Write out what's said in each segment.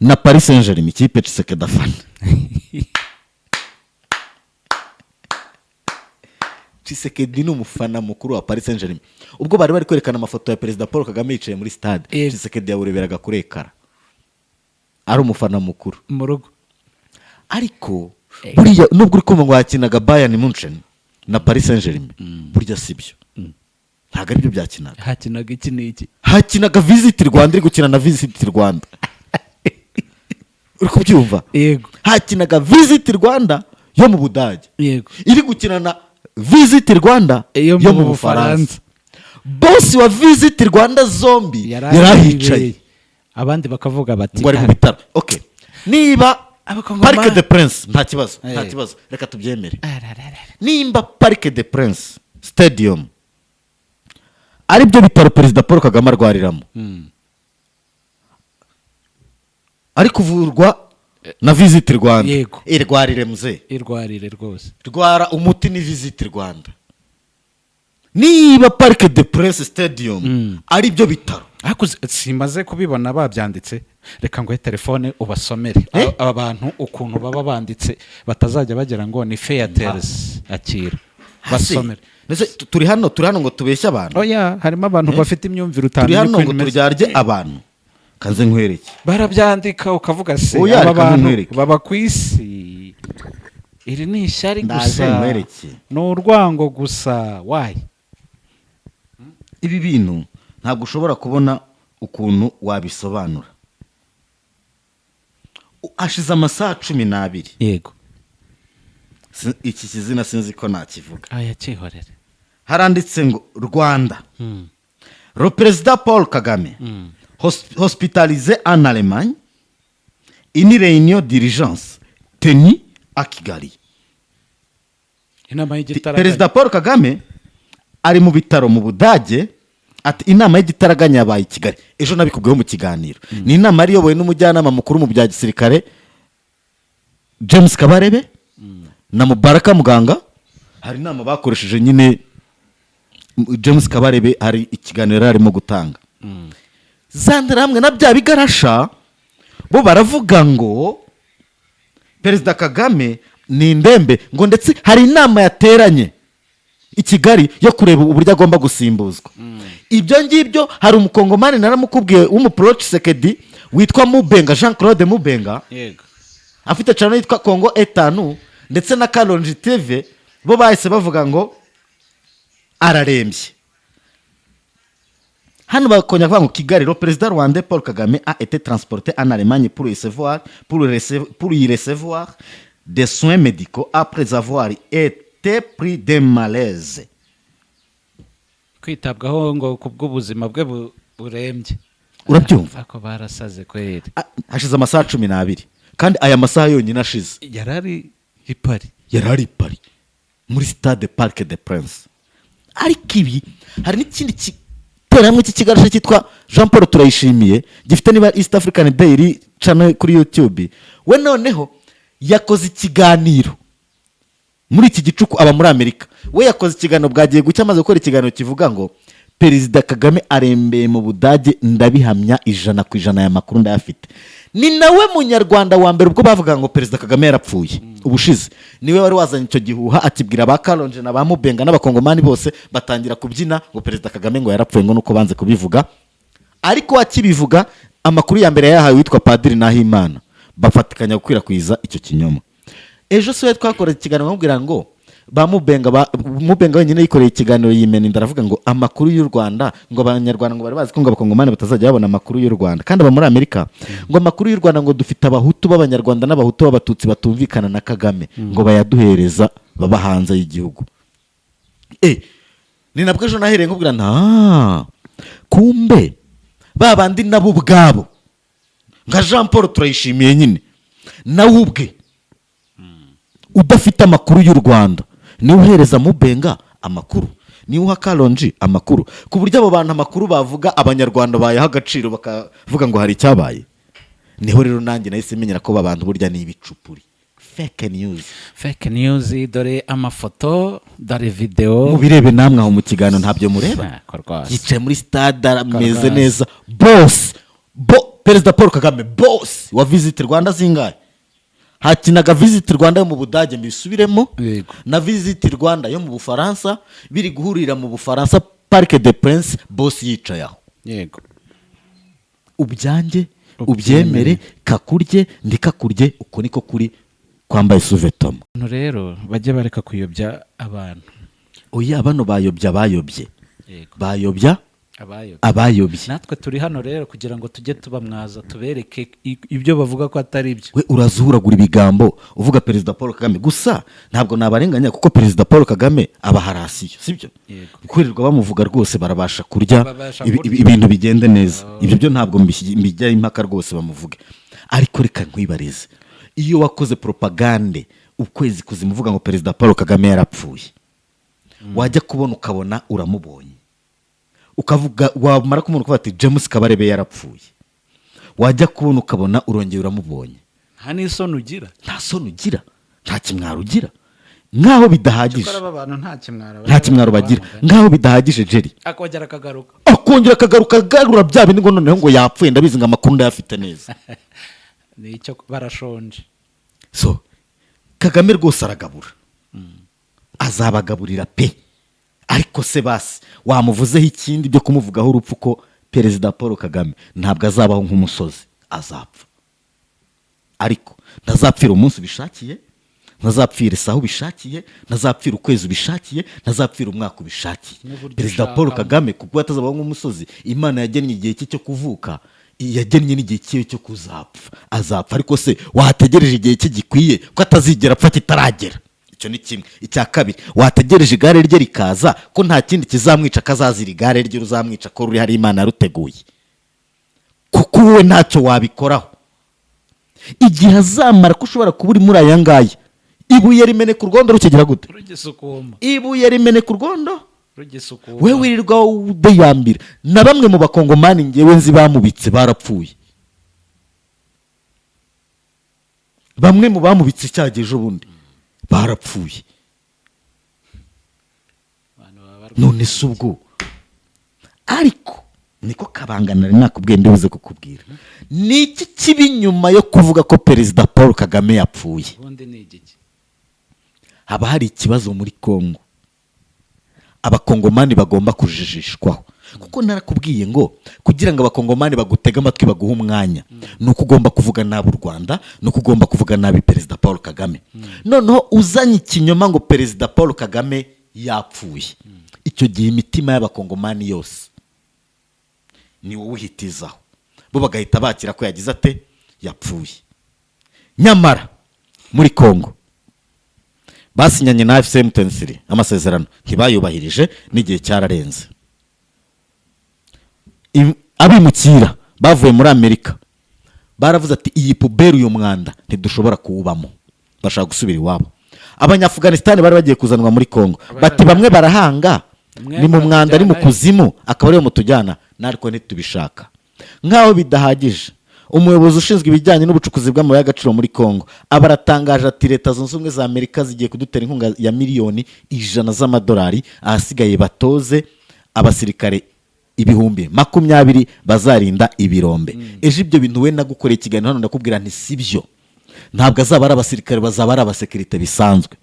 Na Paris Saint Germain, ikipe Tshisekedi afana. Tshisekedi ni umufana mukuru wa Paris Saint Germain. Ubwo bari bari kwerekana amafoto ya Perezida Paul Kagame yicaye muri stade, Tshisekedi yawureberaga kuri écran, ari umufana mukuru. Mu rugo. Ariko buriya nubwo uri kumva ngo hakinaga Bayern Munchen na Paris Saint Germain, burya si byo, ntabwo aribyo byakinaga. Hakinaga iki n'iki? Hakinaga Visit Rwanda iri gukina na Visit Rwanda, uri kubyumva? Yego. Hakinaga Visit Rwanda yo mu Budage iri gukina na Visit Rwanda yo yo mu mu Bufaransa. Bufaransa. Boss wa Visit Rwanda zombi yari yari ahicaye. Abandi bakavuga bati Ngo ari mu bitaro. Okay, niba Parc des Princes, nta kibazo, nta kibazo, reka tubyemere. Ararara. Nimba Parc des Princes Stadium ari byo bitaro Perezida Paul Kagame arwariramo, ari kuvurwa na Visit Rwanda, irwarire muze. Irwarire rwose. Rwara, umuti ni Visit Rwanda. Niba Parc des Princes Stadium ari byo bitaro. Ariko simaze kubibona babyanditse, reka nguhe telefone ubasomere. Eh? Aba bantu ukuntu baba banditse, batazajya bagira ngo ni featers. Akira basomere. Mbese turi hano ngo tubeshye abantu? Oya, harimo abantu bafite imyumvire Turi utamenya hano uko ngo imeze. turyarye abantu? Kaze nkwereke. Barabyandika ukavuga se Oya, aba reka bantu nkwereke. baba ku isi, iri ni ishyari Ndaje gusa, nkwereke. ni urwango gusa, wayi. Ibi bintu ntabwo ushobora kubona ukuntu wabisobanura. Hashize amasaha 12. Iki kizina sinzi ko nakivuga. Aya, cyihorere. Haranditse ngo Rwanda, le président Paul Kagame hospitalisé en Allemagne, une réunion d'urgence tenue à Kigali. Inama y'igitaraganya. Perezida Paul Kagame ari mu bitaro mu Budage, ati inama y'igitaraganya yabaye i Kigali. Ejo nabikubwiyeho mu kiganiro. Ni inama yari iyobowe n'umujyanama mukuru mu bya gisirikare James Kabarebe na Mubaraka Muganga. Hari inama bakoresheje nyine. James Kabarebe hari ikiganiro yari arimo gutanga. Za hamwe na bya bigarasha bo baravuga ngo Perezida Kagame ni indembe, ngo ndetse hari inama yateranye i Kigali yo kureba uburyo agomba gusimbuzwa. Ibyo ngibyo, hari umukongomani naramukubwiye w'umu pro Tshisekedi witwa Mubenga, Jean Claude Mubenga, afite channel yitwa Kongo Etanu, ndetse na Kalonji TV, bo bahise bavuga ngo ararembye. Hano bakongera kuvuga ngo Kigali, le président rwandais Paul Kagame a été transporté en Allemagne pour y recevoir des soins médicaux après avoir été pris d'un malaise. Kwitabwaho ngo ku bw'ubuzima bwe burembye. Urabyumva? Ako barasaze kweri. Ah, hashize amasaha 12, kandi aya masaha yonyine ashize yari ari i Paris. Yari ari i Paris muri stade Parc des Princes. Ariko ibi, hari n'ikindi giteramwe cy'ikigarasha cyitwa Jean Paul Turayishimiye, gifite niba East African Daily channel kuri YouTube. We noneho yakoze ikiganiro muri iki gicuku, aba muri Amerika. We yakoze ikiganiro bwagiye gucya, amaze gukora ikiganiro kivuga ngo Perezida Kagame arembeye mu Budage. Ndabihamya 100%, aya makuru ndayafite. Ni nawe munyarwanda wa mbere, ubwo bavuga ngo Perezida Kagame yarapfuye ubushize, niwe wari wazanye icyo gihuha, akibwira ba Karonje na ba Mubenga n'abakongomani bose, batangira kubyina ngo Perezida Kagame ngo yarapfuye, ngo nuko banze kubivuga. Ariko akibivuga, amakuru ya mbere yayahawe witwa Padiri Nahimana, bafatikanya gukwirakwiza icyo kinyoma. Ejo si we twakoreye ikiganiro bamubwira ngo ba Mubenga, ba Mubenga wenyine yikoreye ikiganiro yimena inda, aravuga ngo amakuru y'u Rwanda, ngo abanyarwanda ngo bari bazi ko ngo abakongomani batazajya babona amakuru y'u Rwanda kandi aba muri Amerika, ngo amakuru y'u Rwanda, ngo dufite abahutu b'abanyarwanda n'abahutu b'abatutsi batumvikana na Kagame, ngo bayaduhereza baba hanze y'igihugu. Ni nabwo ejo nahereye nkubwira nta kumbe ba bandi nabo ubwabo, nka Jean Paul Turayishimiye nyine, nawe ubwe udafite amakuru y'u Rwanda, niwe uhereza Mubenga amakuru, niwe uha Karonji amakuru, ku buryo abo bantu amakuru bavuga abanyarwanda bayaha agaciro, bakavuga ngo hari icyabaye. Niho rero nanjye nahise menyera ko ba bantu burya ni ibicupuri, fake news. Fake news. Dore amafoto, dore videwo. Mubirebe namwe aho mu kiganiro, ntabyo mureba? Ko rwose. Yicaye muri stade, arameze Rwose. neza, bose bo. Perezida Paul Kagame, boss wa Visit Rwanda zingahe? Hakinaga Visit Rwanda yo mu Budage, mbisubiremo, na Visit Rwanda yo mu Bufaransa, biri guhurira mu Bufaransa, Parc des Princes, boss yicaye aho. Ubyange ubyemere, kakurye ndikakurye, uko niko kuri kwambaye sous-vêtement. Abantu rero bajye bareka kuyobya abantu. Oya, bano bayobya bayobye. Bayobya Abayobye. abayobye. Natwe turi hano rero kugira ngo tujye tubamwaza, tubereke ibyo bavuga ko atari byo. We urazuragura ibigambo uvuga Perezida Paul Kagame gusa. Ntabwo nabarenganya, kuko Perezida Paul Kagame abaha ration, sibyo? Yego. Kwirirwa bamuvuga rwose, barabasha kurya, Babasha kurya. Ibintu bigende neza. Ibyo byo ntabwo mbijyaho impaka rwose, bamuvuge. Ariko reka nkwibarize: iyo wakoze propagande ukwezi kuzima uvuga ngo Perezida Paul Kagame yarapfuye, wajya kubona ukabona uramubonye, ukavuga, wamara kumubona ukavuga ati James Kabarebe yarapfuye, wajya kubona ukabona urongera uramubonye. Nta n'isoni ugira. Nta soni ugira, nta kimwaro ugira, nk'aho bidahagije. Cyakora aba bantu nta kimwaro. Nta kimwaro bagira, nk'aho bidahagije, Jerry. Akongera akagaruka. Akongera akagaruka, agarura bya bindi ngo noneho ngo yapfuye, ndabizi, ngo amakuru ndayafite neza. Ni icyo barashonje. So Kagame rwose aragabura, azabagaburira pe. Ariko se basi wamuvuzeho ikindi byo kumuvugaho urupfu, ko Perezida Paul Kagame ntabwo azabaho nk'umusozi, azapfa, ariko ntazapfira umunsi ubishakiye, ntazapfira isaha ubishakiye, ntazapfira ukwezi ubishakiye, ntazapfira umwaka ubishakiye. N'uburyo Perezida Paul ushakamo. Kagame, kuko atazabaho nk'umusozi, Imana yagennye igihe cye cyo kuvuka, yagennye n'igihe cye cyo kuzapfa, azapfa. Ariko se wategereje igihe cye gikwiye, ko atazigera apfa kitaragera? Icyo ni kimwe. Icya kabiri, wategereje igare rye rikaza, ko nta kindi kizamwica, akazazira igare rye ruzamwica, ko ruri hari Imana yaruteguye, kuko wowe ntacyo wabikoraho. Igihe azamara, ko ushobora kuba uri muri aya ngaya, ibuye rimeneka urwondo rukigira gute? Rugisukuma. Ibuye rimeneka urwondo Rugisukuma. We wirirwa udeyambira na bamwe mu Bakongomani ngewe nzi bamubitse barapfuye. Bamwe mu bamubitse cyagiye ejo bundi barapfuye. Abantu baba barwaye. None se ubwo, ariko niko kabanga nari nakubwiye, ndibuze kukubwira, ni iki kibi nyuma yo kuvuga ko Perezida Paul Kagame yapfuye? Ubundi ni igiki? Haba hari ikibazo muri Kongo Abakongomani bagomba kujijishwaho, kuko narakubwiye ngo kugira ngo Abakongomani bagutege amatwi, baguhe umwanya, ni uko ugomba kuvuga nabi u Rwanda, ni uko ugomba kuvuga nabi Perezida Paul Kagame. Noneho uzanye ikinyoma ngo Perezida Paul Kagame yapfuye, icyo gihe imitima y'Abakongomani yose ni wowe uhitizaho, bo bagahita bakira ko yagize ate? Yapfuye. Nyamara muri Kongo basinyanye na AFC M23 amasezerano, ntibayubahirije, n'igihe cyararenze. Abimukira bavuye muri Amerika baravuze ati iyi poubelle, uyu mwanda ntidushobora kuwubamo, bashaka gusubira iwabo. Abanyafuganisitani bari bagiye kuzanwa muri Kongo, bati bamwe barahanga Mwe ni mu mwanda, ari mu muratujyanayo. kuzimu, akaba ariyo mutujyana, natwe ntitubishaka. Nk'aho bidahagije, umuyobozi ushinzwe ibijyanye n'ubucukuzi bw'amabuye y'agaciro muri Kongo aba aratangaje ati Leta Zunze Ubumwe za Amerika zigiye kudutera inkunga ya miliyoni 100 z'amadolari, ahasigaye batoze abasirikare 20,000 bazarinda ibirombe. Ejo ibyo bintu we nagukoreye ikiganiro hano, ndakubwira nti si byo, ntabwo azaba ari abasirikare, bazaba ari abasekirite bisanzwe.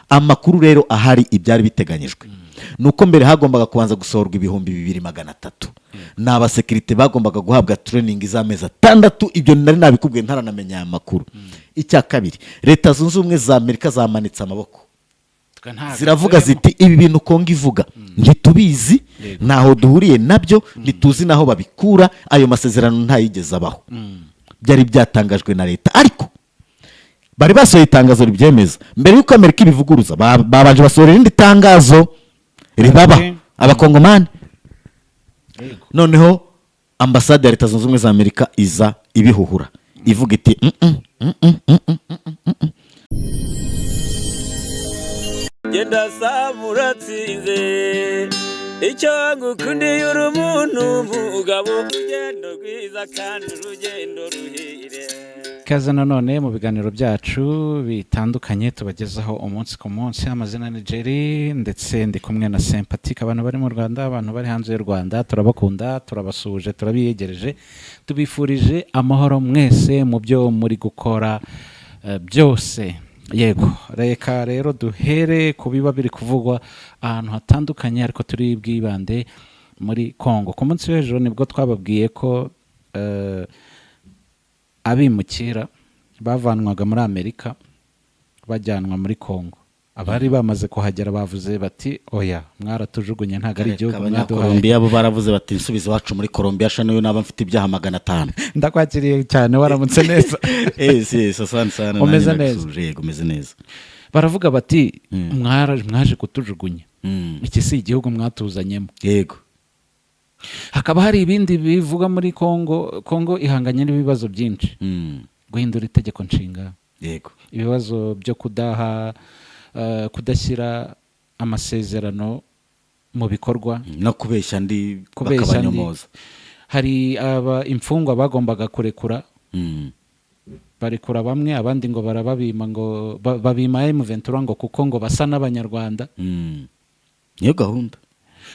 Amakuru rero ahari, ibyari biteganyijwe ni uko mbere hagombaga kubanza gusohorwa 2300, ni abasekirite bagombaga guhabwa training z'amezi 6. Ibyo nari nabikubwiye ntaranamenya aya makuru. Icya kabiri, Leta Zunze Ubumwe za Amerika zamanitse amaboko, Twe ntabwo ziravuga turimo. ziti ibi bintu Kongo ivuga ntitubizi, ntaho duhuriye nabyo, ntituzi n'aho babikura, ayo masezerano ntayigeze abaho. Byari byatangajwe na leta, ariko bari basohoye itangazo ribyemeza. Mbere y'uko Amerika ibivuguruza, babanje basohora irindi tangazo ribaba Abakongomani. Noneho ambasade ya Leta Zunze Ubumwe za Amerika iza ibihuhura, ivuga iti "Mm, mm, mm, mm, mm, mm, mm, mm." Genda saba uratsinze, icyo ngukundiye uri umuntu mugabo, urugendo rwiza kandi urugendo ruhire. Ikaze nanone mu biganiro byacu bitandukanye tubagezaho umunsi ku munsi. Amazina ni Jerry, ndetse ndi kumwe na Sympatique. Abantu bari mu Rwanda, abantu bari hanze y'u Rwanda, turabakunda, turabasuhuje, turabiyegereje, tubifurije amahoro mwese mu byo muri gukora byose. Yego, reka rero duhere ku biba biri kuvugwa ahantu hatandukanye, ariko turi bwibande muri Congo. Ku munsi w'ejo nibwo twababwiye ko abimukira bavanwaga muri Amerika bajyanwa muri Congo, abari bamaze kuhagera bavuze bati: "Oya, mwaratujugunye, ntabwo ari igihugu mwaduhaye." Abanyakolombiya bo baravuze bati: "Nsubize iwacu muri Kolombiya sha, niyo naba mfite ibyaha 500." Ndakwakiriye cyane, waramutse neza? Eh, si asante sana. Umeze nanjye neza? Ndagusuhuje, yego, umeze neza. Baravuga bati: "Mwaje kutujugunya, iki si igihugu mwatuzanyemo." Hakaba hari ibindi bivuga muri Congo. Congo ihanganye n'ibibazo byinshi, guhindura itegeko nshinga, ibibazo byo kudaha kudashyira amasezerano mu bikorwa, no kubeshya andi kubeshya andi. Bakabanyomoza. Hari aba imfungwa bagombaga kurekura, barekura bamwe, abandi ngo barababima, ngo babima M23 ngo kuko ngo basa n'Abanyarwanda. Niyo gahunda.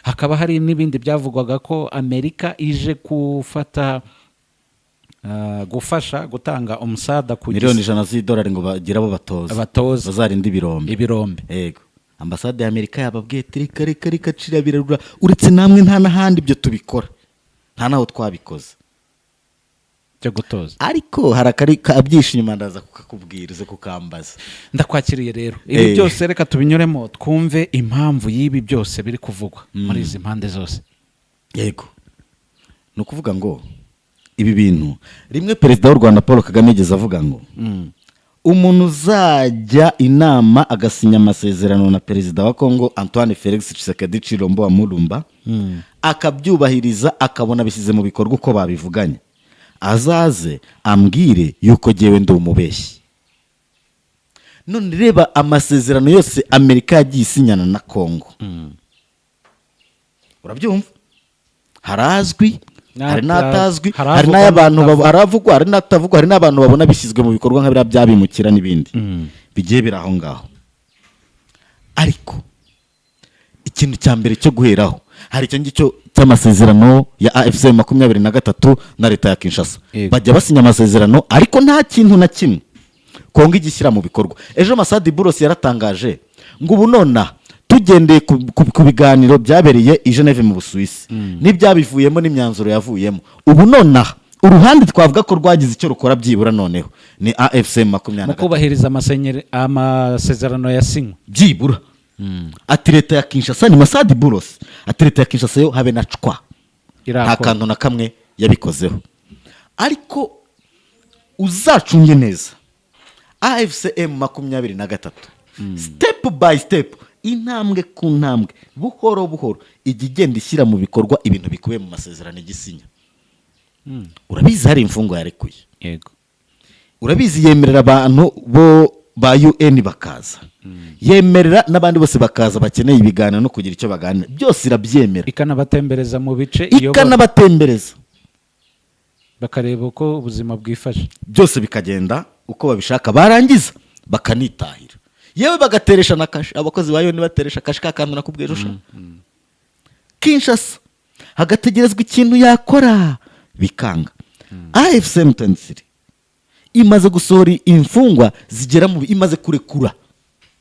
Hakaba hari n'ibindi byavugwaga ko Amerika ije gufata gufasha gutanga umusada ku miliyoni 100 z'idolari ngo bagire abo batoza, batoza bazarinda ibirombe. Ibirombe. Yego, ambasade ya Amerika yababwiye ati: "Reka, reka, reka, cira birarura, uretse namwe nta n'ahandi ibyo tubikora, nta n'aho twabikoze." Byo gutoza. Ariko hari akari kabyishe inyuma, ndaza kukakubwira uze kukambaza. Ndakwakiriye rero. Ibi byose reka tubinyuremo, twumve impamvu y'ibi byose biri kuvugwa muri izi mpande zose. Yego, ni ukuvuga ngo ibi bintu, rimwe Perezida w'u Rwanda Paul Kagame yigeze avuga ngo umuntu uzajya inama agasinya amasezerano na Perezida wa Congo Antoine Felix Tshisekedi Tshilombo wa Mulumba, akabyubahiriza, akabona bishyize mu bikorwa uko babivuganye, azaze ambwire yuko jyewe ndi umubeshyi. None reba amasezerano yose Amerika yagiye isinyana na Congo, urabyumva, harazwi, hari n'atazwi, hari hari avugwa n'ay'abantu n'atavugwa. Hari avugwa, hari n'atavugwa, hari n'abantu babona bishyizwe mu bikorwa nka biriya by'abimukira n'ibindi bigiye biri aho ngaho. Ariko ikintu cya mbere cyo guheraho, hari icyo ngicyo cy'amasezerano ya AFC 23 na leta ya Kinshasa. Bajya basinya amasezerano, ariko nta kintu na kimwe Kongo igishyira mu bikorwa. Ejo Masadi Buros yaratangaje ngo ubu nona tugendeye ku biganiro byabereye i Geneve mu Busuwisi n'ibyabivuyemo n'imyanzuro yavuyemo, ubu nonaha uruhande twavuga ko rwagize icyo rukora byibura noneho ni AFC mu 23. Kubahiriza amasezerano yasinywe. Byibura ati leta ya Kinshasa, ni Masadi Buros, ati leta ya Kinshasa yo habe na cwa, nta Irakora. kantu na kamwe yabikozeho. Ariko uzacunge neza, AFC M 23, step by step, intambwe ku ntambwe, buhoro buhoro, ijya igenda ishyira mu bikorwa ibintu bikubiye mu masezerano igisinya. Urabizi, hari imfungwa yarekuye. Urabizi, yemerera abantu bo ba UN bakaza, yemerera n'abandi bose bakaza bakeneye ibiganiro no kugira icyo baganira, byose irabyemera. Ikanabatembereza mu bice iyobora, Ikanabatembereza. bakareba uko ubuzima bwifashe. Byose bikagenda uko babishaka, barangiza bakanitahira, yewe bagateresha na kashe. Abakozi ba UN bateresha kashe ka kantu nakubwiye ejo. Kinshasa hagategerezwa ikintu yakora, bikanga. AFC M23 imaze gusohora imfungwa zigera mu, imaze kurekura,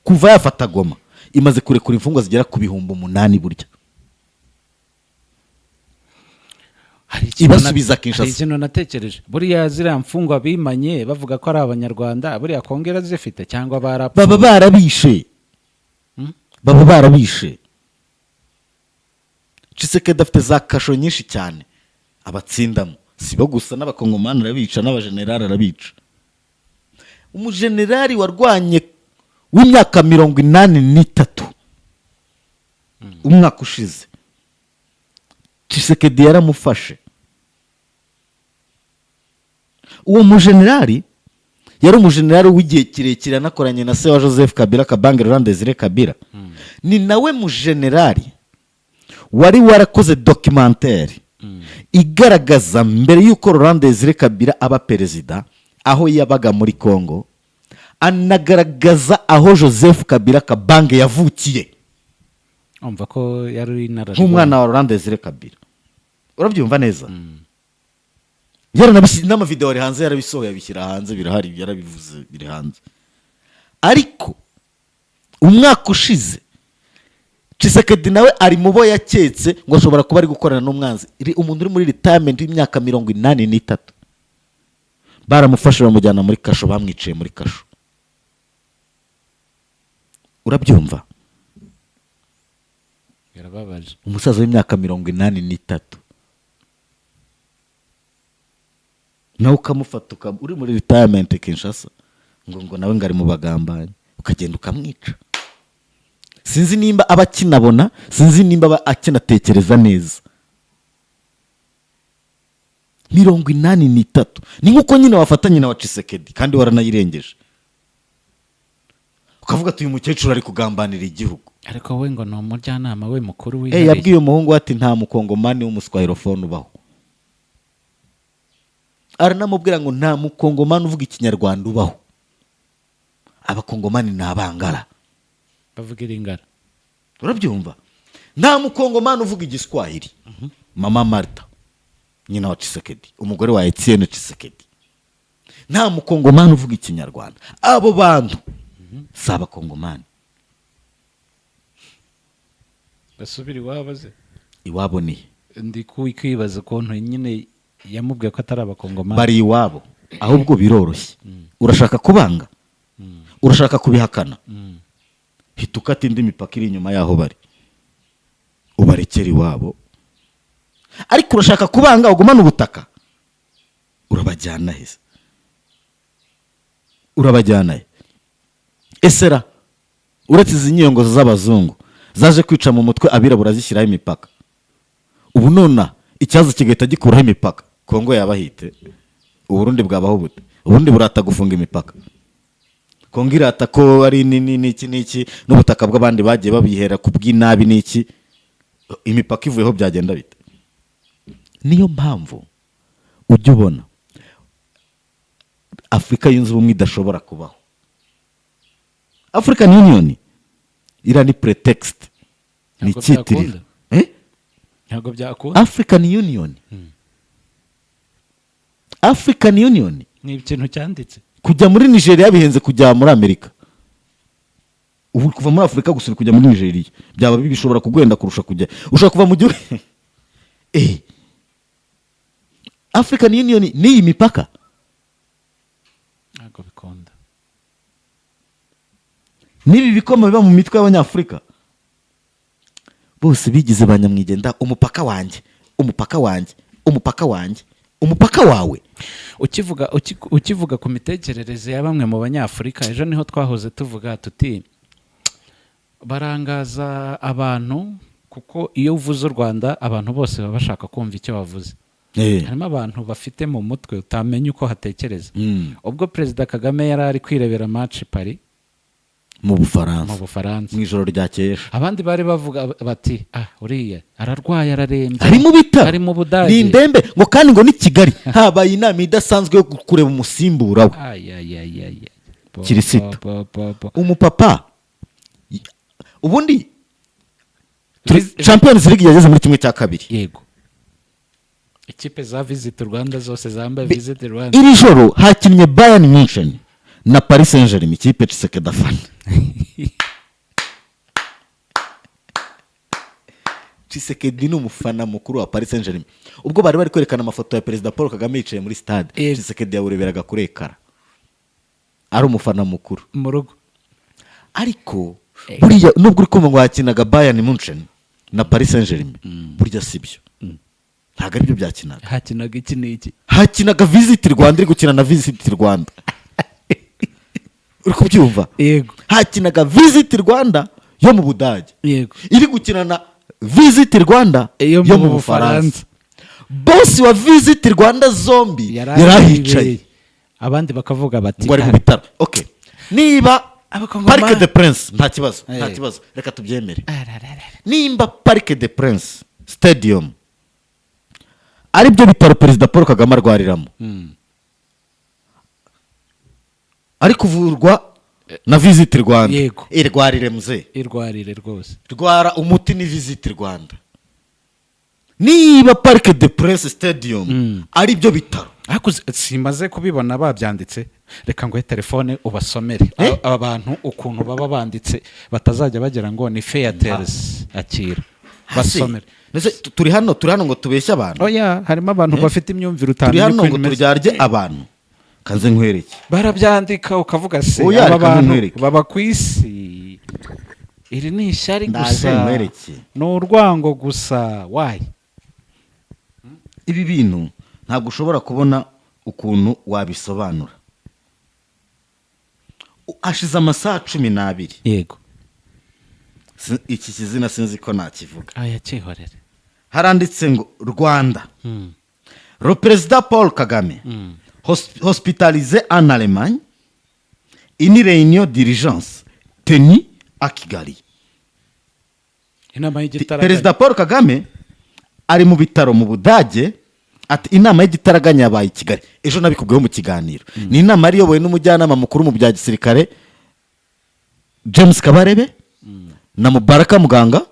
kuva yafata Goma imaze kurekura imfungwa zigera ku 8000 burya. Hari ikintu Ibasubiza Kinshasa. Hari ikintu natekereje: buriya ziriya mfungwa bimanye bavuga ko ari Abanyarwanda, buriya Kongo irazifite cyangwa barapfuye? Baba barabishe, baba barabishe. Tshisekedi afite za kasho nyinshi cyane abatsindamo. Si bo gusa, n'Abakongomani arabica, n'abajenerali arabica. Umujenerali warwanye w'imyaka 83, umwaka ushize Tshisekedi yaramufashe. Uwo mujenerali yari umujenerali w'igihe kirekire, anakoranye na se wa Joseph Kabila Kabange, Laurent Desire Kabila. Ni nawe mujenerali wari warakoze documentaire igaragaza mbere y'uko Laurent Desire Kabila aba perezida. Aho yabaga muri Congo, anagaragaza aho Joseph Kabila Kabange yavukiye. Umva ko yari inararibonye. Nk'umwana wa Laurent Desire Kabila, urabyumva neza? N'amavideo ari hanze, yarabisohoye, abishyira hanze, birahari, yarabivuze, biri hanze. Ariko umwaka ushize Tshisekedi nawe ari mu bo yaketse ngo ashobora kuba ari gukorana n'umwanzi. Umuntu uri muri retirement y'imyaka 83, baramufashe bamujyana muri kasho, bamwiciye muri kasho, urabyumva? Birababaje. Umusaza w'imyaka 83 nawe ukamufata, uri muri retirement Kinshasa, ngo nawe ngo ari mu bagambanyi, ukagenda ukamwica. Sinzi nimba aba akinabona, sinzi nimba aba akinatekereza neza. 83 ni nk'uko nyine wafata nyina wa Tshisekedi kandi waranayirengeje, ukavuga ati: "Uyu mukecuru ari kugambanira igihugu." Ariko we ngo ni umujyanama we mukuru Eh, wihariye. yabwiye umuhungu we ati: "Nta mukongomani w'umuswahilofone ubaho." Aranamubwira ngo: "Nta mukongomani uvuga Ikinyarwanda ubaho, Abakongomani ni Abangara." Bavuga Iringara. Urabyumva? Nta mukongomani uvuga Igiswahili. Mama Marta, nyina wa Tshisekedi, umugore wa Etienne Tshisekedi, nta mukongomani uvuga Ikinyarwanda, abo bantu si Abakongomani. Basubira iwabo ze. Iwabo ni he? Ndi kwibaza ukuntu nyine yamubwiye ko atari Abakongomani. Bari iwabo. Ahubwo biroroshye, urashaka kubanga, urashaka kubihakana, hita ukata indi mipaka iri inyuma y'aho bari, ubarekere iwabo. Ariko urashaka kubanga ugumane ubutaka, urabajyana heza? Urabajyana he? Esera uretse izi nyiyongozo z'abazungu zaje kwica mu mutwe abirabura, zishyiraho imipaka, ubu nona ikibazo kigahita gikuraho imipaka, Kongo yabahite, Uburundi bwabaho bute? Uburundi burata gufunga imipaka, Kongo irata ko ari nini n'iki n'iki, n'ubutaka bw'abandi bagiye babihera ku bw'inabi n'iki. Imipaka ivuyeho byagenda bite? Niyo mpamvu ujya ubona Afurika Yunze Ubumwe idashobora kubaho. African Union iriya ni pretext, ni Ntabwo icyitiriro. byakunda. Eh? Ntabwo byakunda. African Union, African Union. Ni ikintu cyanditse. Kujya muri Nigeria bihenze kujya muri Amerika. Ubu kuva muri Afurika gusa uri kujya muri Nigeria byaba bishobora kuguhenda kurusha kujya, ushobora kuva mu gihugu. African Union n'iyi mipaka. Ntabwo bikunda. N'ibi bikoma biba mu mitwe y'Abanyafurika bose bigize ba nyamwigenda: umupaka wanjye, umupaka wanjye, umupaka wanjye, umupaka wawe. Ukivuga ku mitekerereze ya bamwe mu Banyafurika, ejo niho twahoze tuvuga tuti barangaza abantu, kuko iyo uvuze u Rwanda abantu bose baba bashaka kumva icyo wavuze. Harimo abantu bafite mu mutwe utamenya uko hatekereza. Ubwo Perezida Kagame yari ari kwirebera match Paris, mu Bufaransa, mu Bufaransa, mu ijoro ryakeye, abandi bari bavuga bati: "Ah, uriya ararwaye, ararembye, ari mu bitaro, ari mu Budage." Ni indembe, ngo kandi ngo ni Kigali habaye inama idasanzwe yo kureba umusimbura we. Ay, ay, ay, ay, ay. Bo, Kirisito. bo, bo, bo. Umupapa ubundi Champions League yageze muri 1/2. Yego, ikipe za Visit Rwanda zose zambaye Visit Rwanda. Iri joro hakinnye Bayern Munchen na Paris Saint Germain, ikipe Tshisekedi afana. Tshisekedi ni umufana mukuru wa Paris Saint Germain. Ubwo bari bari kwerekana amafoto ya Perezida Paul Kagame yicaye muri stade, Tshisekedi yawureberaga kuri écran, ari umufana mukuru. Mu rugo. Ariko buriya nubwo uri kumva ngo hakinaga Bayern Munchen na Paris Saint Germain, burya si byo, ntabwo aribyo byakinaga. Hakinaga iki n'iki? Hakinaga Visit Rwanda iri gukina na Visit Rwanda, uri kubyumva? Yego. Hakinaga Visit Rwanda yo mu Budage iri gukina na Visit Rwanda yo yo mu mu Bufaransa. Bufaransa. Bosi wa Visit Rwanda zombi yari yari ahicaye. Abandi bakavuga bati: Ngo ari mu "Ah, bitaro." Okay, niba Abakongomani- Parc de Prince nta kibazo, nta kibazo, reka tubyemere. Ararara. Nimba Parc de Prince Stadium ari byo bitaro Perezida Paul Kagame arwariramo, Ari kuvurwa na Visit Rwanda. Yego. Irwarire muze. Irwarire rwose. Rwara, umuti ni Visit Rwanda. Niba Parc des Princes Stadium ari byo bitaro. Ariko simaze kubibona babyanditse. Reka nguhe telefone ubasomere. Eh? Aba bantu ukuntu baba banditse, batazajya bagira ngo ni featers. Akira basomere. Mbese turi hano ngo tubeshye abantu? Oya, harimo abantu bafite imyumvire Turi utamenya hano ukuntu ngo imeze. turyarye abantu? Kanze nkwereke. Barabyandika ukavuga se Oya, aba reka bantu nkwereke. baba ku isi? Iri ni ishyari Ndaje gusa, nkwereke. ni urwango gusa, wayi. Ibi bintu ntabwo ushobora kubona ukuntu wabisobanura. Hashize amasaha 12. Iki kizina sinzi ko nakivuga. Aya, cyihorere. Haranditse ngo "Rwanda, le président Paul Kagame hospitalisé en Allemagne, une réunion d'urgence tenue à Kigali." Inama y'igitaraganya. Perezida Paul Kagame ari mu bitaro mu Budage, ati inama y'igitaraganya yabaye i Kigali. Ejo nabikubwiyeho mu kiganiro. Ni inama yari iyobowe n'umujyanama mukuru mu bya gisirikare James Kabarebe na Mubaraka Muganga.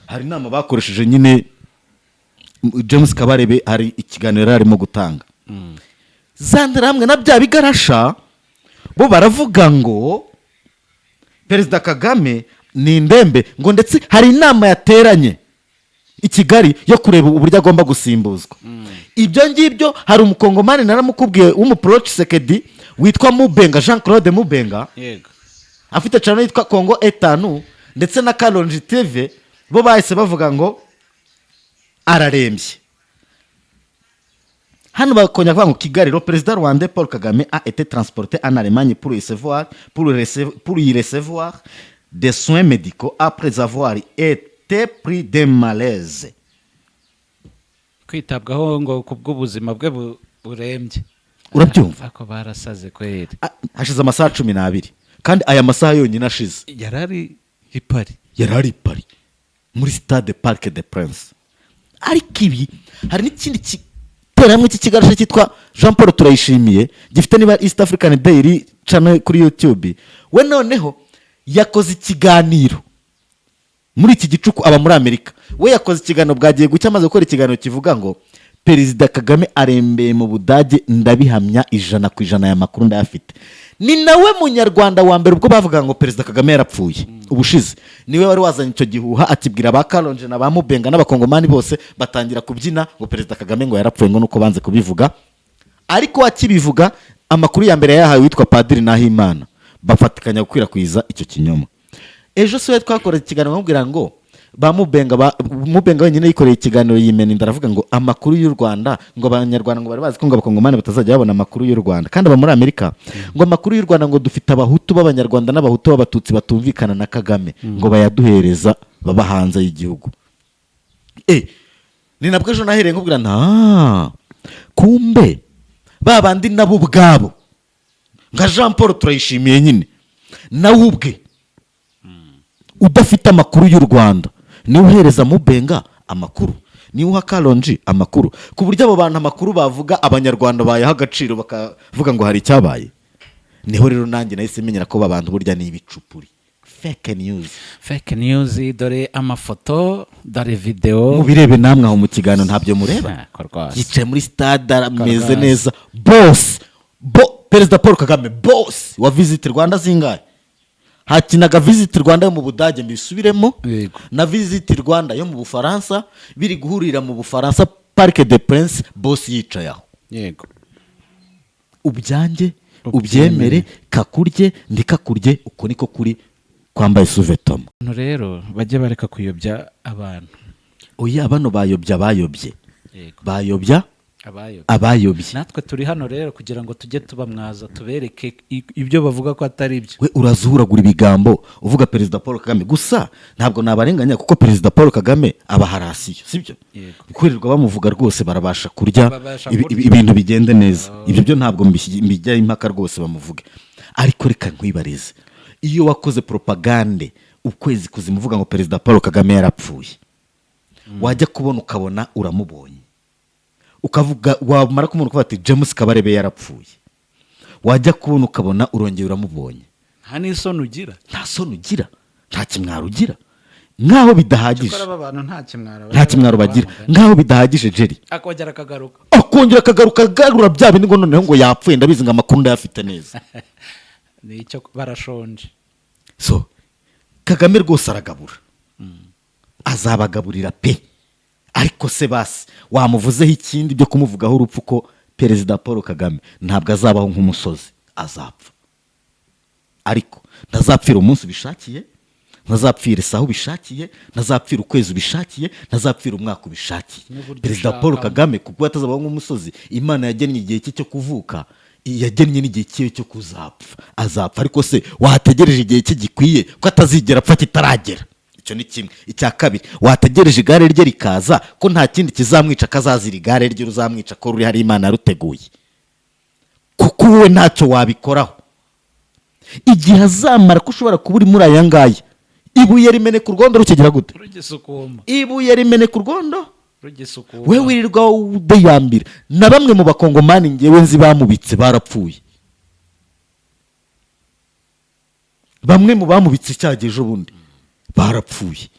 Hari inama bakoresheje nyine. James Kabarebe hari ikiganiro yari arimo gutanga. Za hamwe na bya bigarasha bo baravuga ngo Perezida Kagame ni indembe, ngo ndetse hari inama yateranye i Kigali yo kureba uburyo agomba gusimbuzwa. Ibyo ngibyo, hari umukongomani naramukubwiye w'umu pro Tshisekedi witwa Mubenga, Jean Claude Mubenga, afite channel yitwa Kongo Etanu, ndetse na Kalonji TV. Bo bahise bavuga ngo ararembye. Hano bakongera kuvuga ngo "Kigali, le président rwandais Paul Kagame a été transporté en Allemagne pour y recevoir des soins médicaux après avoir été pris d'un malaise." Kwitabwaho ngo ku bw'ubuzima bwe burembye. Urabyumva? Ako barasaze kweri. Ah, hashize amasaha 12, kandi aya masaha yonyine ashize yari ari i Paris. Yari ari i Paris muri stade Parc des Princes. Ariko ibi, hari n'ikindi giteramwe cy'ikigarasha cyitwa Jean Paul Turayishimiye, gifite niba East African Daily channel kuri YouTube. We noneho yakoze ikiganiro muri iki gicuku, aba muri Amerika. We yakoze ikiganiro bwagiye gucya, amaze gukora ikiganiro kivuga ngo Perezida Kagame arembeye mu Budage. Ndabihamya 100%, aya makuru ndayafite. Ni nawe munyarwanda wa mbere, ubwo bavuga ngo Perezida Kagame yarapfuye ubushize, niwe wari wazanye icyo gihuha, akibwira ba Karonje na ba Mubenga n'abakongomani bose, batangira kubyina ngo Perezida Kagame ngo yarapfuye, ngo nuko banze kubivuga. Ariko akibivuga, amakuru ya mbere yayahawe witwa Padiri Nahimana, bafatikanya gukwirakwiza icyo kinyoma. Ejo siwe twakora ikiganiro bamubwira ngo ba Mubenga, ba Mubenga wenyine yikoreye ikiganiro yimena inda, aravuga ngo amakuru y'u Rwanda, ngo abanyarwanda ngo bari bazi ko ngo abakongomani batazajya babona amakuru y'u Rwanda kandi aba muri Amerika, ngo amakuru y'u Rwanda, ngo dufite abahutu b'abanyarwanda n'abahutu b'abatutsi batumvikana na Kagame, ngo bayaduhereza baba hanze y'igihugu. Ni nabwo ejo nahereye nkubwira nta kumbe ba bandi nabo ubwabo, nka Jean Paul Turayishimiye nyine, nawe ubwe udafite amakuru y'u Rwanda, niwe uhereza Mubenga amakuru, niwe uha Karonji amakuru, ku buryo abo bantu amakuru bavuga abanyarwanda bayaha agaciro, bakavuga ngo hari icyabaye. Niho rero nanjye nahise menyera ko ba bantu burya ni ibicupuri, fake news. Fake news. Dore amafoto, dore videwo. Mubirebe namwe aho mu kiganiro, ntabyo mureba? Ko rwose. Yicaye muri stade, arameze Rwose. neza. Boss bo Perezida Paul Kagame, boss wa Visit Rwanda zingahe? Hakinaga Visit Rwanda yo mu Budage, mbisubiremo, na Visit Rwanda yo mu Bufaransa, biri guhurira mu Bufaransa, Parc des Princes, boss yicaye aho. Ubyange ubyemere, kakurye ndikakurye, uko niko kuri kwambaye sous-vêtement. Abantu rero bajye bareka kuyobya abantu. Oya, bano bayobya abayobye. Bayobya Abayobye. abayobye. Natwe turi hano rero kugira ngo tujye tubamwaza, tubereke ibyo bavuga ko atari byo. We urazuragura ibigambo uvuga Perezida Paul Kagame gusa. Ntabwo nabarenganya, kuko Perezida Paul Kagame aba harasiyo, sibyo? Yego. Kwirirwa bamuvuga rwose, barabasha kurya, Babasha kurya. ibintu bigende neza. Ibyo byo ntabwo mbijyaho impaka rwose, bamuvuge. Ariko reka nkwibarize: iyo wakoze propagande ukwezi kuzima uvuga ngo Perezida Paul Kagame yarapfuye, wajya kubona ukabona uramubonye, ukavuga, wamara kumubona ukavuga ati James Kabarebe yarapfuye. Wajya kubona ukabona urongera uramubonye. Nta n'isoni ugira. Nta soni ugira, nta kimwaro ugira, nk'aho bidahagije. Cyakora aba bantu nta kimwaro. Nta kimwaro bagira, nk'aho bidahagije, Jerry. Akongera akagaruka. Akongera akagaruka, agarura bya bindi ngo noneho ngo yapfuye, ndabizi, ngo amakuru ndayafite neza. Ni icyo barashonje. So Kagame rwose aragabura, azabagaburira pe. Ariko se basi wamuvuzeho ikindi byo kumuvugaho urupfu, ko Perezida Paul Kagame ntabwo azabaho nk'umusozi, azapfa, ariko ntazapfira umunsi ubishakiye, ntazapfira isaha ubishakiye, ntazapfira ukwezi ubishakiye, ntazapfira umwaka ubishakiye. N'uburyo Perezida Paul ushakamo. Kagame, kuko atazabaho nk'umusozi, Imana yagennye igihe cye cyo kuvuka, yagennye n'igihe cye cyo kuzapfa, azapfa. Ariko se wategereje igihe cye gikwiye, ko atazigera apfa kitaragera? Icyo ni kimwe. Icya kabiri, wategereje igare rye rikaza, ko nta kindi kizamwica, akazazira igare rye ruzamwica, ko ruri hari Imana yaruteguye, kuko wowe ntacyo wabikoraho. Igihe azamara, ko ushobora kuba uri muri aya ngaya, ibuye rimeneka urwondo rukigira gute? Rugisukuma. Ibuye rimeneka urwondo Rugisukuma. We wirirwa udeyambira. Na bamwe mu Bakongomani ngewe nzi bamubitse barapfuye. Bamwe mu bamubitse icyaha ejo bundi barapfuye.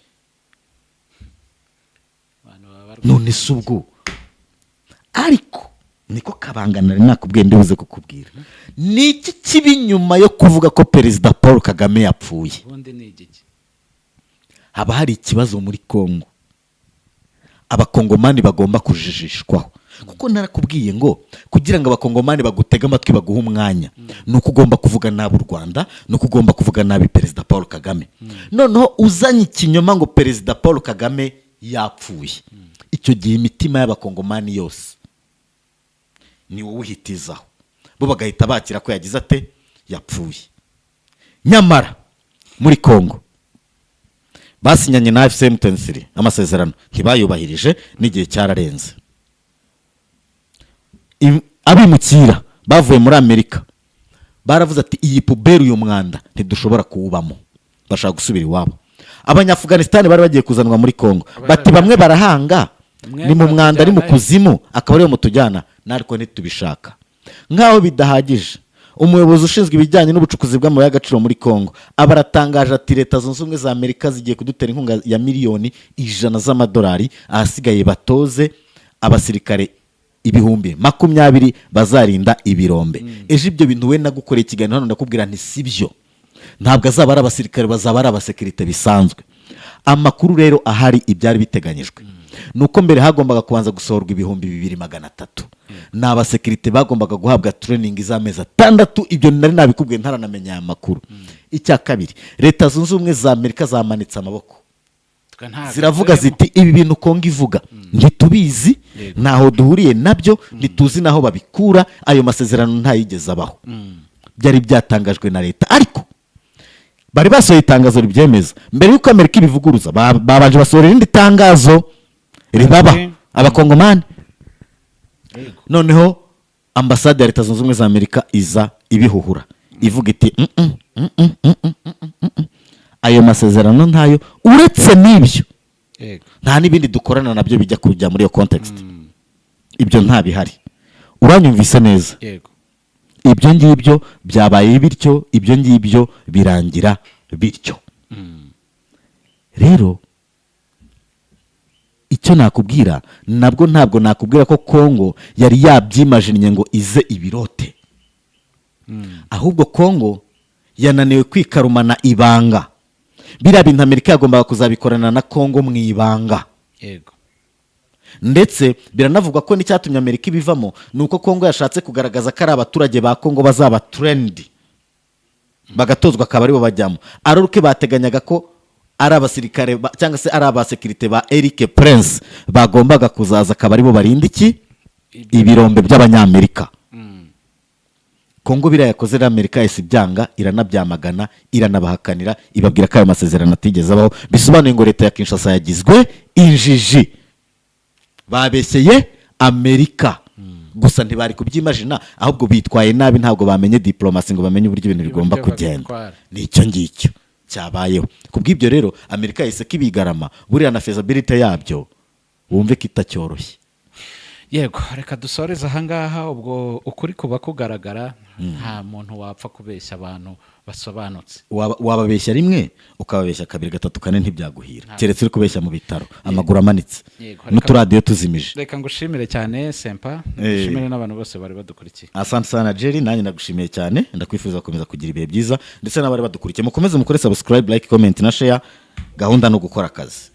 Abantu baba barwaye. None se ubwo, ariko niko kabanga nari nakubwiye, ndibuze kukubwira, ni iki kibi nyuma yo kuvuga ko Perezida Paul Kagame yapfuye? Ubundi ni igiki? Haba hari ikibazo muri Kongo Abakongomani bagomba kujijishwaho, kuko narakubwiye ngo kugira ngo Abakongomani bagutege amatwi, baguhe umwanya, ni uko ugomba kuvuga nabi u Rwanda, ni uko ugomba kuvuga nabi Perezida Paul Kagame. Noneho uzanye ikinyoma ngo Perezida Paul Kagame yapfuye, icyo gihe imitima y'Abakongomani yose ni wowe uhitizaho, bo bagahita bakira ko yagize ate? Yapfuye. Nyamara muri Kongo basinyanye na AFC M23 amasezerano, ntibayubahirije n'igihe cyararenze. Abimukira bavuye muri Amerika baravuze ati: "Iyi poubelle, uyu mwanda ntidushobora kuwubamo." Bashaka gusubira iwabo. Abanyafuganisitani bari bagiye kuzanwa muri Kongo, bati: "Bamwe barahanga Mwe ni mu mwanda, ari mu muratujyana he?" kuzimu, akaba ariyo mutujyana, natwe ntitubishaka. Nk'aho bidahagije, umuyobozi ushinzwe ibijyanye n'ubucukuzi bw'amabuye y'agaciro muri Kongo aba aratangaje ati: "Leta Zunze Ubumwe za Amerika zigiye kudutera inkunga ya miliyoni 100 z'amadolari, ahasigaye batoze abasirikare 20,000 bazarinda ibirombe." Ejo ibyo bintu we nagukoreye ikiganiro hano, ndakubwira nti si byo, ntabwo azaba ari abasirikare, bazaba ari abasekirite bisanzwe. Amakuru rero ahari, ibyari biteganyijwe ni uko mbere hagombaga kubanza gusohorwa 2300, ni abasekirite bagombaga guhabwa training z'amezi 6. Ibyo nari nabikubwiye ntaranamenya aya makuru. Icya kabiri, Leta Zunze Ubumwe za Amerika zamanitse amaboko. Twe ntabwo Ziravuga turimo. ziti: "Ibi bintu Kongo ivuga ntitubizi, ntaho duhuriye nabyo, ntituzi n'aho babikura, ayo masezerano ntayigeze abaho." Byari byatangajwe na leta, ariko bari basohoye itangazo ribyemeza mbere y'uko Amerika ibivuguruza. Babanje basohora irindi tangazo ribaba Abakongomani. Noneho ambasade ya Leta Zunze Ubumwe za Amerika iza ibihuhura, ivuga iti: "Mm, mm, mm, mm, mm, mm, mm, mm. Ayo masezerano ntayo, uretse n'ibyo nta n'ibindi dukorana nabyo bijya kujya muri iyo context, ibyo nta bihari." Uranyumvise neza? Yego. Ibyo ngibyo byabaye bityo, ibyo ngibyo birangira bityo. Rero icyo nakubwira, nabwo ntabwo nakubwira ko Kongo yari yabyimajinnye ngo ize ibirote, ahubwo Kongo yananiwe kwikarumana ibanga. Biriya bintu Amerika yagombaga kuzabikorana na Kongo mu ibanga. Ndetse biranavugwa ko n'icyatumye Amerika ibivamo ni uko Kongo yashatse kugaragaza ko ari abaturage ba Kongo bazaba trained, bagatozwa, akaba aribo bajyamo, aruke bateganyaga ko ari abasirikare cyangwa se ari abasekirite ba Eric Prince bagombaga kuzaza, akaba aribo barinda iki? Ibirombe by'Abanyamerika. Kongo biriya yakoze rero, Amerika yahise ibyanga, iranabyamagana, iranabahakanira, ibabwira ko ayo masezerano atigeze abaho. Bisobanuye ngo leta ya Kinshasa yagizwe injiji, babeshyeye Amerika. Gusa ntibari kubyimajina, ahubwo bitwaye nabi, ntabwo bamenye diplomasi ngo bamenye uburyo ibintu bigomba Uburyo kugenda. babitwara. Ni icyo ngicyo cyabayeho. Ku bw'ibyo rero Amerika yahise kibigarama, buriya na feasibility yabyo wumve ko itacyoroshye. Yego, reka dusoreze ahangaha. Ubwo ukuri kuba kugaragara, nta muntu wapfa kubeshya abantu basobanutse. Wababeshya rimwe, ukababeshya kabiri, gatatu, kane, ntibyaguhira, keretse uri kubeshya mu bitaro amaguru amanitse n'uturadiyo tuzimije. Reka ngushimire cyane, Sempa. Ngushimire n'abantu bose bari badukurikiye. Asante sana, Jerry. Nanjye ndagushimiye cyane, ndakwifuza gukomeza kugira ibihe byiza, ndetse n'abari badukurikiye mukomeze mukore subscribe, like, comment na share. Gahunda no gukora akazi.